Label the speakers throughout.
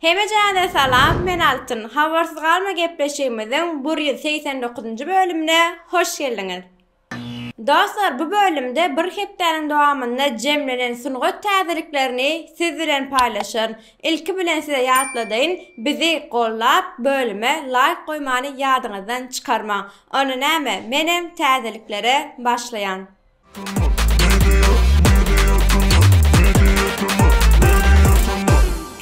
Speaker 1: Hemejänize salam, men Altyn. Habarsyz galma gepleşigimiziň 189-njy bölümine hoş geldiňiz. Dostlar, bu bölümde bir hepdäniň dowamynda jemlenen sungat täzeliklerini siz bilen paýlaşaryn. Ilki bilen size ýatladaýyn, bizi gollap, bölüme laýk goýmany ýadyňyzdan çykarmaň. Onda näme, menem täzeliklere başlaýan.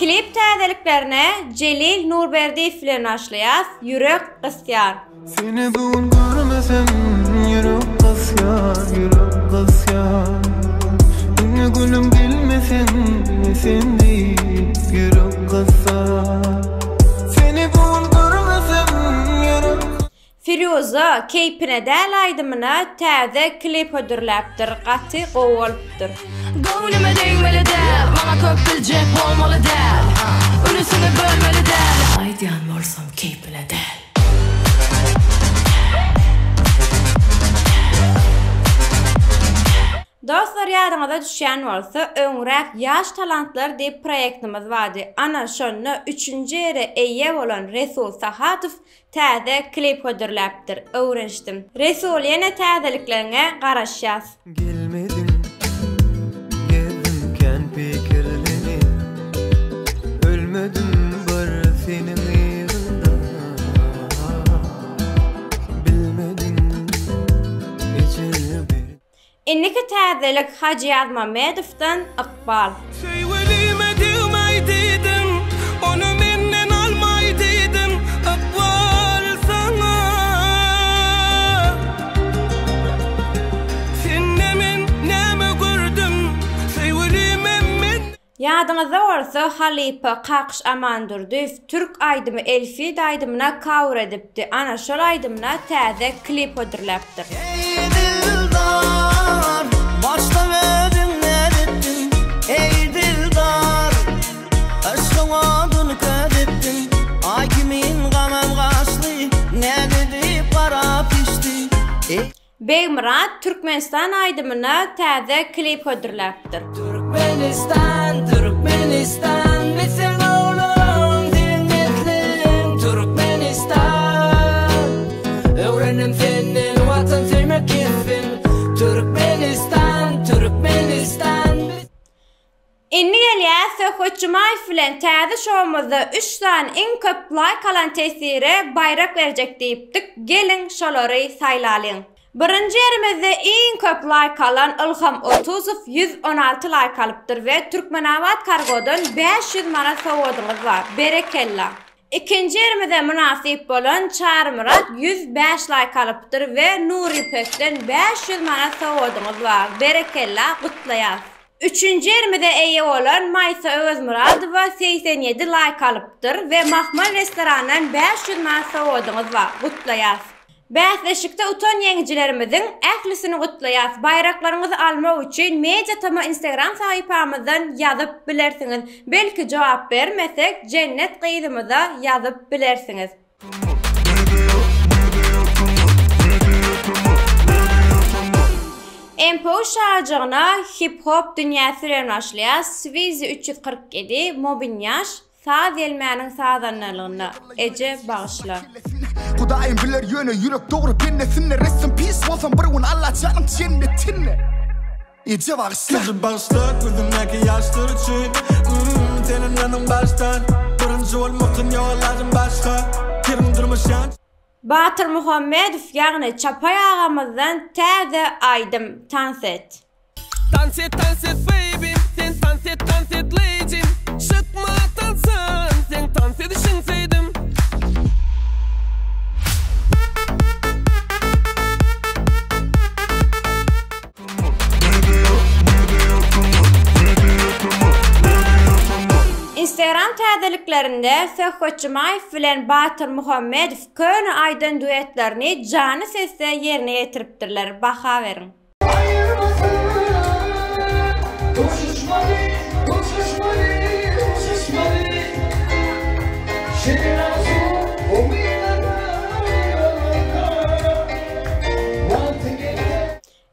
Speaker 1: Klip täzeliklerine Jelil Nurberdiýew bilen başlaýas, Ýürek gysýar.
Speaker 2: Seni bu gün görmesem ýürek gysýar, ýürek gysýar. Indi gülüm gelmesen sen diýip ýürek gysar. Seni bu gün görmesem ýürek
Speaker 1: Firuza Keýpine däl aýdymyna täze klip hödürläpdir gaty gowy bolupdyr.
Speaker 3: Göwnüme degmeli däl, maňa köp biljek bolmaly däl Ünüsini bölmeli däl. Aýdýan bolsam keýpine däl.
Speaker 1: Dostlar ýadyňyza düşýän bolsa öňräk Ýaş talantlar diýip proýektimiz bardy ana şonda üçünji ýere eýe bolan Resul Sahatow Täze klip hödürläpdir. Öwrenişdim. Resul ýene täzelikleriňe garaşýas.
Speaker 2: Gelmediň gezdim kän pikirlenip Ölmedim bir seniň yzyňda Bilmedim ejir ber.
Speaker 1: Indiki täzelik Hajy Ýazmamedowdan Ykbal.
Speaker 2: Söýgülime degmäý diýdim, Ony menden almaý diýdim, Ykbal saňa. Sende men näme gördüm, Söýgülimem men.
Speaker 1: Ýadyňyzda bolsa halypa Kakyş Amandurdyýew türk aýdymy Elfida aýdymyna cover edipdi ana şol aýdymyna täze klip hödürläpdir.
Speaker 2: Eý dildar, başda özüň nädipdiň, Eý dildar, yşgyň oduny köz etdiň, Aý kimin gamam gaşly, näz edip garap içdi, Eý.
Speaker 1: Begmyrat Türkmenistan aýdymyna täze klip hödürläpdir.
Speaker 3: Türkmenistan, Türkmenistan, biz seň ogluň, seň nesliň, Türkmenistan. Öwrendim senden Watan söýmek kesbin, Türkmenistan, Türkmenistan, biz.
Speaker 1: Indi gelýäs Söhbet Jumaýew bilen täze şowumyzda üç sany iň köp laýk alan teswire baýrak berjek diýipdik, geliň şolary saýlalyň. Birinji ýerimizde iň köp laýk alan Ylham Otuzow 116 laýk alypdyr we Türkmenabat kargodan 500 manat sowgadyňyz bar. Berekella. Ikinji ýerimize mynasyp bolan Çarymyrat 105 laýk alypdyr we Nurýüpekden 500 manat sowgadyňyz bar. Berekella gutlaýas. Üçünji ýerimize eýe bolan Maýsa Öwezmyradowa 87 laýk alypdyr we Mahmal restorandan 500 manat sowgadyňyz bar. Gutlaýas! Bäsleşikde utan ýeňijilerimiziň ählisini gutlaýas! Baýraklaryňyzy almak üçin Media Tama Instagram sahypamyzdan ýazyp bilersiňiz. Belki jogap bermesek Jennet gyzymyza ýazyp bilersiňiz. MPU şarjygyna hip-hop dünýäsi bilen başlaýar, Swizi 347, Mobinýaş, saz ýelmäniň sazandalygynda, Eje bagyşla.
Speaker 4: Hudaýym biler ýöne ýürek dogry pennesinde Rest in peace bolsam bir gün Allajanyň jennetinde. Eje bagyşla.
Speaker 2: Eje bagyşla gözümdäki ýaşlar üçin mm, Sen ynanyň başdan Birinji bolmakdan ýok alajym başga Keriň durmuş ýan
Speaker 1: Batyr Muhammedow ýagny Çapaý agamyzdan täze aýdym tans et.
Speaker 2: Tans et tans et baby sen tans et tans et lady Çykma tansdan seň tans edişiň söýdüm.
Speaker 1: Instagram täzeliklerinde Söhbet Jumaýew bilen Batyr Muhammedow köne aýdan duetlerini janly sesde ýerine ýetiripdirler. Baha beriň.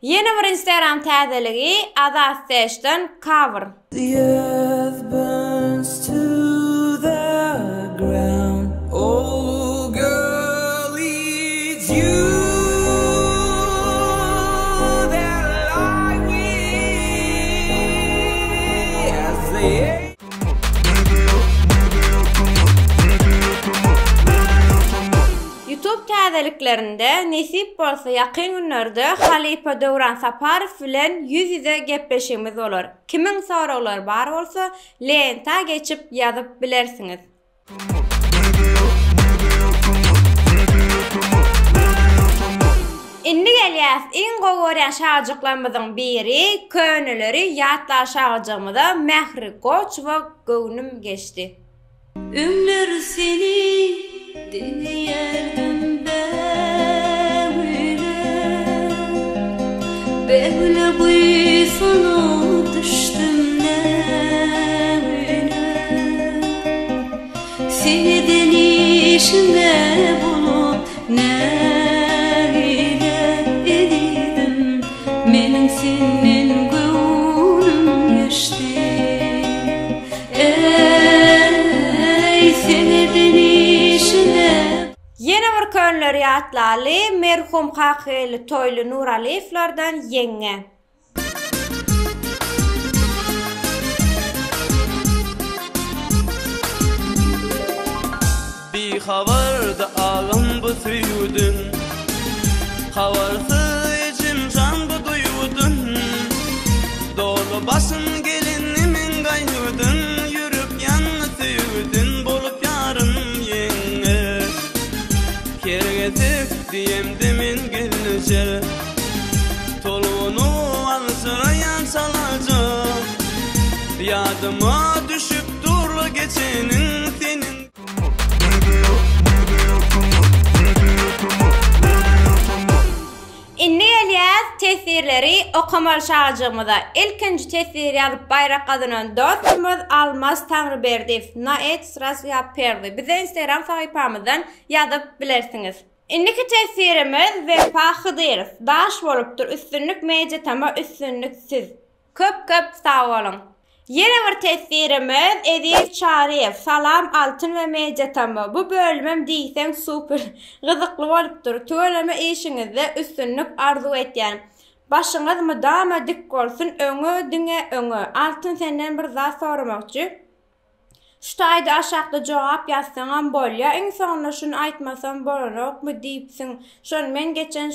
Speaker 1: Ýene bir Instagram täzeligi Azat Seşden cover.
Speaker 2: The earth burns to the.
Speaker 1: Youtube täzeliklerinde nesip bolsa ýakyn günlerde halypa Döwran Saparow bilen ýüz-ýüze gepleşigimiz bolar. Kimiň soraglary bar bolsa lenta geçip ýazyp bilersiňiz. Indi gelýäs iň gowy görýän şajyklarymyzyň biri köneleri ýatlar şajygymyza Mähri Goçowa göwnüm geçdi.
Speaker 3: Öňler seni diňleýärdim bägüle, Bägüle buýsanyp düşdüm nägüle. Sen eden işiňe bolup nägile, Ezizim, meniň senden göwnüm geçdi. Eý, sen eden işiňe.
Speaker 1: Ýene bir könleri ýatlaly, merhum Kakageldi Toýly Nuralyýewlerden Ýeňňe.
Speaker 2: Bihabardy agam bu söýgüden Habarsyz ejem jan bu duýgudan Doly başym gelinli men gaýgydan Ýürek ýandy söýgüden bolup ýarym ýeňňe Kergezek diýemde men gelneje Tolgunyp aljyraýan çalaja Ýadyma düşüp dur geçeniň seniň.
Speaker 1: Indi gelýäs teswirleri okamaly şajygymyza. Ilkinji teswir ýazyp baýrak gazanan dostumyz Almaz Taňryberdiýew na et sraz ýa perwi bize instagram sahypamyzdan ýazyp bilersiňiz. Indiki teswirimiz Wepa Hydyrow daş bolupdyr üstünlik media tama üstünlik siz. Köp köp sag boluň. Ýene bir teswirimiz Eziz Çaryýew Salam Altyn we Media Tama bu bölümem diýseň super gyzykly bolupdyr tüweleme işiňizde üstünlik arzuw etýän başyňyz mydama dik bolsun öňe diňe öňe Altyn senden bir zat soramakçy Şu taýda aşakda jogap ýazsaňam bolýa iň soňunda şuny aýtmasam bolanokmy diýipsiň şony men geçen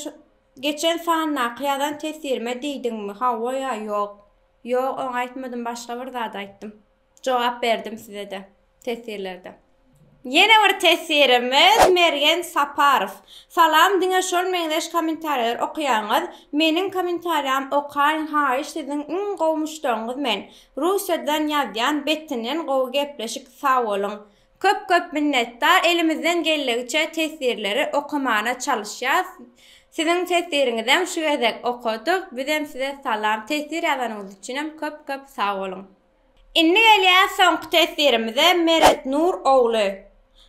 Speaker 1: geçen sandaky ýazan teswirime diýdiňmi hawa ýa ýok ýok oňa aýtmadym başga bir zat aýtdym jogap berdim sizede teswirlerde. Ýene bir teswirimiz Mergen Saparow. Salam diňe şol meňzeş kommentariýalar okaýaňyz. Meniň kommentariýam okaýyň haýyş siziň iň gowy muşdagyňyz men. Russiýadan ýazýan betinden gowy gepleşik sag boluň. Köp köp minnetdar elimizden geldigiçe teswirleri okamana çalyşýas. Siziň teswiriňizem şu gezek okadyk. Bizem size salam. Teswir ýazanyňyz üçinem köp köp sag boluň. Indi gelýäs soňky teswirimize Meret Nur ogly.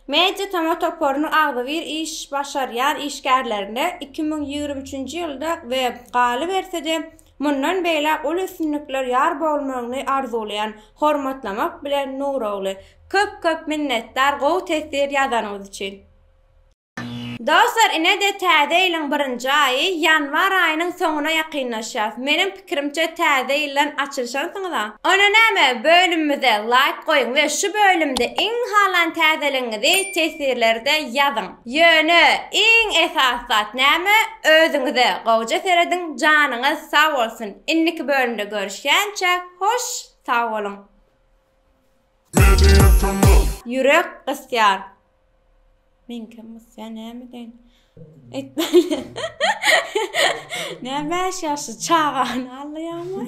Speaker 1: Media Tama toparynyň agzybir iş başarýan işgärlerine 2023-nji ýylda we galyberse-de mundan beýläk uly üstünlikler ýar bolmagyny arzuwlaýan hormatlamak bilen Nurogly. Köp köp minnetdar gowy teswir ýazanyňyz üçin. Dostlar inede täze ýylyň birinji aýy ýanwar aýynyň soňuna ýakynlaşýas. Meniň pikirimçe täze ýyldan açylyşansyňyza. Onda näme bölümimize laýk goýuň we şu bölümde iň halan täzeligiňizi teswirlerde ýazyň. Ýöne iň esasy zat näme özüňize gowja serediň janyňyz sag bolsun indiki bölümde görüşýänçäk hoş sag boluň. Ýürek gysýar. Meňkem gysýar näme edeýin. Etmeli. Näme bäş ýaşly çagany alýarmy?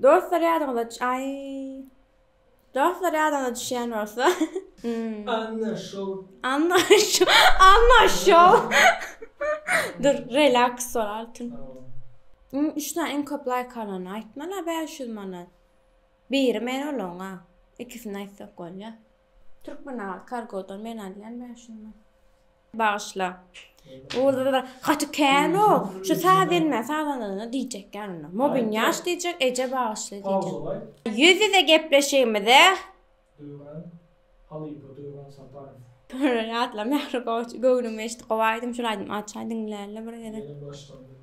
Speaker 1: Dostlar ýadyňyza aý. Dostlar ýadyňyza düşýän bolsa.
Speaker 5: Hmm. Anna şow.
Speaker 1: Anna şow. Anna şow. Dur, relaks ol Altyn. Üç sany iň köp laýk alany aýtmana 500 manat. Biri men olaň-a. Ikisini aýtsak bolýar. Türkmenabat kargodan men alýan 500 manat. Bagyşla. Gaty kän o. Şu saz elme sazandana diýjek ýa onda. Mobin ýaş diýjek, eje bagyşla diýjek. Ýüz-ýüze gepleşigimize
Speaker 5: Döwran halypa Döwran Saparow.
Speaker 1: Ýatla Mähri gowy göwnüm geçdi gowy aýdym şul aýdym açaý diňläli bir gezek.
Speaker 5: Menem başlandy.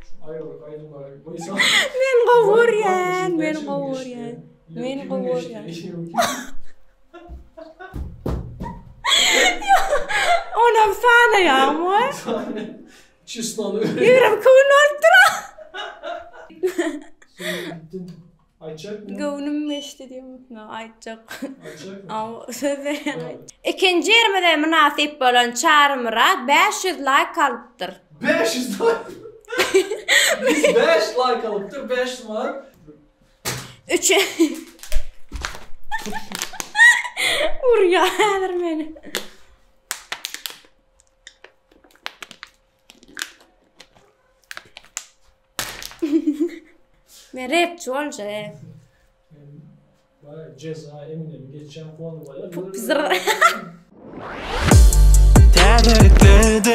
Speaker 5: Şu aýralyk aýdymlary goýsam.
Speaker 1: Men gowy görýän, men gowy görýän. Men gowy görýän. Ona. Ýok, sanaýaňmy?
Speaker 5: Çislony.
Speaker 1: 22 gün bolupdyr.
Speaker 5: Aýtjakmy?
Speaker 1: Göwnüm geçdi diýip, aýtjak.
Speaker 5: Aýtjakmy?
Speaker 1: Aw, söz berýän aýtjak. Ikinji ýerimize mynasyp bolan Çarymyrat 500 laýk alypdyr.
Speaker 5: 500 laýk. 105 laýk alypdyr, 500 manat.
Speaker 1: Üç. Urýar häzir meni. Men rapçy boljak.
Speaker 5: Vay ceza Eminem'i geçeceğim konu var.
Speaker 1: Zır.
Speaker 2: Täzeliklerden.